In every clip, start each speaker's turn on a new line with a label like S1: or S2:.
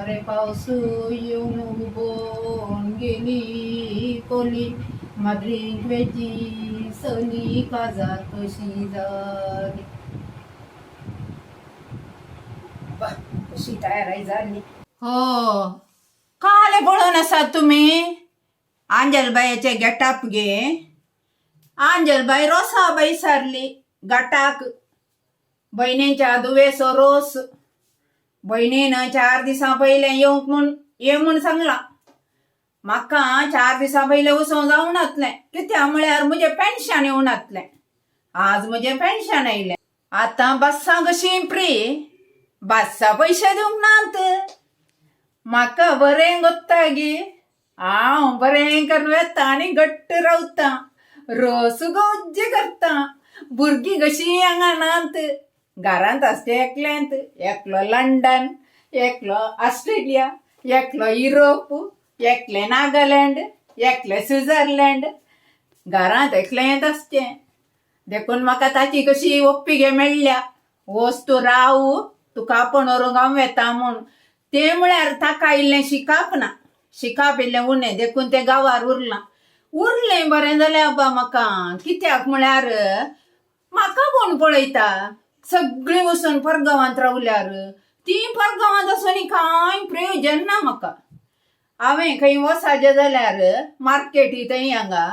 S1: बरे पावस येवन उबोन गेली कोली, माद्रीक वेची सली काजार कशी जाली. कशी तयार झाली हो काले पळोवन आसात तुमी आंजलबायचे गेटअप गे. आंजलबाई रोसा बाई सारली गटाक, भयणीच्या दुवेचो रोस. भयणीन 4 दिसां पयलें येवंक म्हूण ये म्हूण सांगलां. म्हाका 4 दिसां पयलें वचोंक जावनातलें, कित्याक म्हळ्यार म्हजें पेन्शन येवनातलें. आज म्हजें पेन्शन आयलें. आतां बस्सां कशीं फ्री, बस्सां पयशे दिवंक नात. म्हाका बरें गोत्ता गे, हांव बरें करून वेता आनी घट्ट रावता, रोस गज्जे करता. भुरगीं कशीं हांगा नात, घरांत आसता एकल्यांत. एकलो लंडन, एकलो ऑस्ट्रेलिया, एकलो युरोप, एकलें नागालँड, एकलें स्विझरलँड. घरांत एकलेंच आसचें. देखून म्हाका ताची कशी ओप्पी गे मेळ्ळ्या, वच तूं राव, तुका आपोवन व्हरूंक हांव वेता म्हूण. तें म्हळ्यार ताका इल्लें शिकप ना, शिकप इल्लें उणें, देखून तें गांवार उरलां. उरलें बरें जालें आबा म्हाका, कित्याक म्हळ्यार म्हाका कोण पळयता. सगळीं वचून परगांवांत रावल्यार तीं परगांवांत आसून कांय प्रयोजन ना म्हाका. हांवें खंय वचाचें जाल्यार मार्केटी थंय हांगा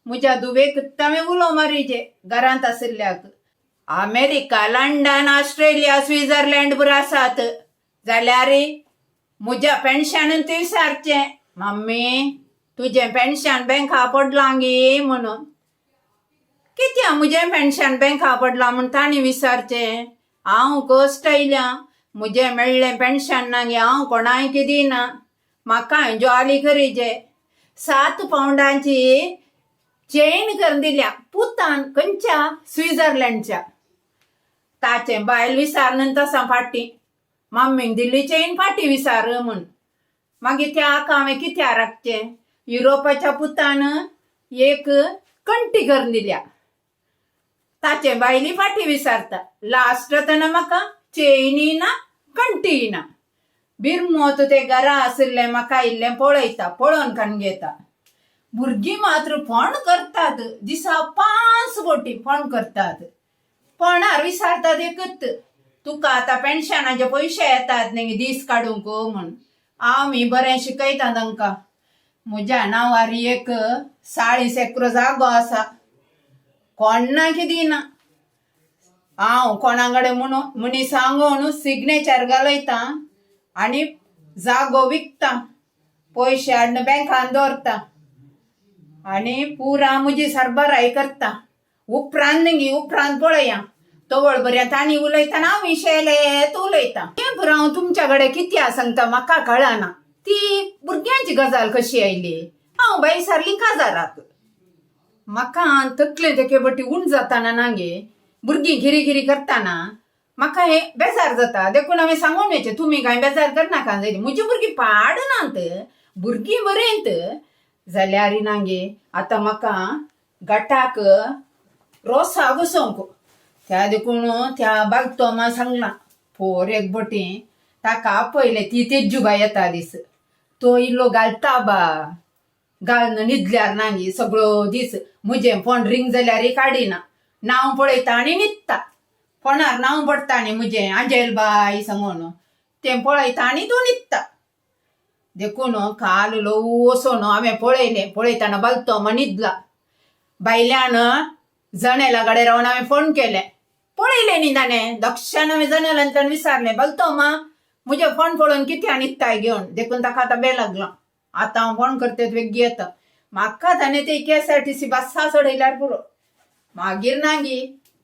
S1: म्हज्या धुवेक हांवें उलो मारीचे घरांत आशिल्ल्याक. अमेरिका, लंडन, ऑस्ट्रेलिया, स्विझरलँड पुरो आसात जाल्यार म्हज्या पेन्शनान थंय विचारचें, मम्मी तुजें पेन्शन बँका पडलां गे म्हणून. कित्याक म्हजें पेन्शन बँका पडलां म्हूण तांणी विचारचें? हांव कश्ट आयल्या, म्हजें मेळ्ळें पेन्शन ना गे हांव कोणायक दिना. म्हाका जॉली करीचे 7 पावंडांची चेन करून दिल्या पुतान, खंयच्या स्विझरलँडच्या. ताचें बायल विचारन तसां फाटीं मम्मीक दिल्ली चेन फाटीं विचार म्हूण. मागीर त्या हांवें कित्याक राखचें? युरोपाच्या पुतान एक कंटी करून दिल्या, ताचे बायली फाटीं विचारता. लास्ट तेन्ना म्हाका चेनी ना, कंटी ना. बिरमोत ते घरा आशिल्लें म्हाका इल्लें पळयता, पळोवन काडून घेता. भुरगीं मात्र फोन करतात, दिसा 5 बोटी फोन करतात. फोनार विचारतात एकच, तुका आतां पेन्शनाचे पयशे येतात न्ही दीस काडूंक म्हूण. आमी बरें शिकयता तांकां. म्हज्या नांवार एक 40 एकरो जागो आसा, कोणाक दिना. हांव कोणा कडेन म्हणून म्हणी सांगून सिग्नेचर घालयता आनी जागो विकता, पयशे हाडून बँकान दवरता आनी पुरा म्हजी सरबराय करता. उपरांत न्ही, उपरांत पळया. तवळ बऱ्या तांणी उलयतना हांव शेलेत उलयता. तें पुरो हांव तुमच्या कडेन कित्याक सांगता म्हाका कळना. ती भुरग्यांची गजाल कशी आयली, हांव बाई सारली काजाराक. म्हाका तकले तेके बटी उण जाताना ना गे, भुरगीं घिरी घिरी करताना म्हाका हे बेजार जाता. देखून हांवें सांगून वयचें, तुमी कांय बेजार करनाका. जाली म्हजी भुरगीं पाडनात, भुरगीं बरेंत जाल्यार ना गे. आतां म्हाका गटाक रोसा घुसोवंक त्या देखून त्या बागतोमा सांगलां, पोर एक बोटी ताका आपयलें. ती तेज्जुबाय येता दीस, तो इल्लो घालता बा, घालून न्हिदल्यार ना गे सगळो दीस. म्हजें फोन रिंग जाल्यार काडिना, नांव पळयता आनी न्हिदता. फोनार नांव पडटा न्ही म्हजें आंजेल बाय सांगून, तें पळयता आनी तो न्हिदता. देखून काल ल्हवू वचोन हांवें पळयलें, पळयतना बालतो न्हिदला. भायल्यान जनेला कडेन रावन हांवें फोन केलें, पळयलें न्ही ताणें. दक्षान हांवें जनेलांतल्यान विचारलें, बालतो मा म्हजें फोन पळोवन कित्याक न्हिदताय घेवन? देखून ताका आतां बेल लागलां. आतां हांव फोन करते वेगळी येता. म्हाका ताणें ते KSRTC बस्सां चडयल्यार पुरो. मागीर ना गे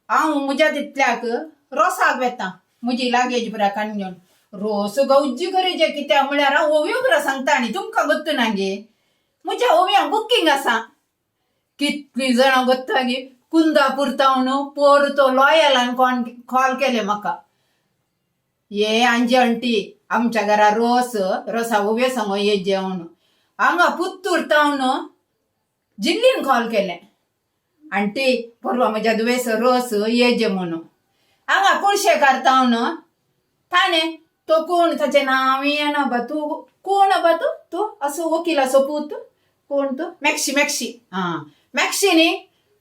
S1: हांव म्हज्या तितल्याक रोसाक वेता, म्हजी लागेज पुरा काडून घेवन. रोस गौजी करीचे, कित्याक म्हळ्यार हांव ओवयो पुरा सांगता आनी तुमकां गोत्त ना गे. म्हज्या ओवयांक बुकींग आसा. कितलीं जाणां गोत्ता गे, कुंदापूर तावन पोर तो लॉयलान कोण कॉल केले म्हाका, ये आंजी आंटी आमच्या घरा रोस रोसा ओवयो सांगो ये जेवण. हांगा पुत्तूर तावन जिल्लीन कॉल केलें, आंटी परवा म्हज्या दुवेस रोस ये जे म्हणून. हांगा कुळशेकार तावन ताणें तो कोण ताचें नांव येना बा. तूं कोण बा? तूं तूं असो वकिलाचो पूत कोण तूं? Maxi, maxi. आं, मॅक्सीनी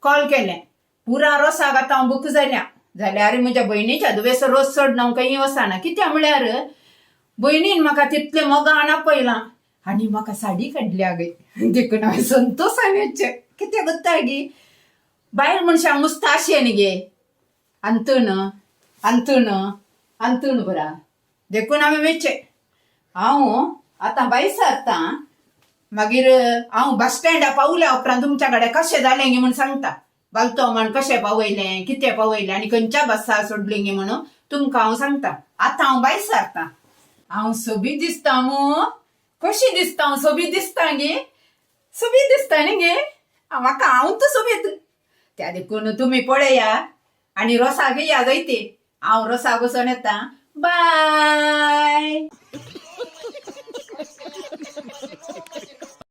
S1: कॉल केलें. पुरा रोसाक आतां हांव बूक जाल्या. जाल्यार म्हज्या भयणीच्या दुवेसो रोस सोडून हांव खंय वचना. कित्याक म्हळ्यार भयणीन म्हाका तितलें मोगान आपयलां आनी म्हाका साडी काडल्या गे, देखून हांवें संतोशान वचचें. कितें गोत्ता गी, बायल मनशांक मुस्ताशें न्ही गे, अंतूण अंतूण अंतूण बरा, देखून हांवें वचचें. हांव आतां भायर सरतां. मागीर हांव बस स्टँडा पावल्या उपरांत तुमच्या कडेन कशें जालें गे म्हूण सांगता. बालतो म्हण कशें पावयलें, कितें पावयलें आनी खंयच्या बसार सोडलें गे म्हणून तुमकां हांव सांगता. आतां हांव भायर सरतां. हांव सोबीत दिसता मू? कशी दिसता हांव? सोबीत दिसता गे? सोबीत दिसता न्ही गे म्हाका? हांव तर सोबीत त्या देखून तुमी पळया आनी रोसाक या जायते. हांव रोसाक वचोन येता. बाय.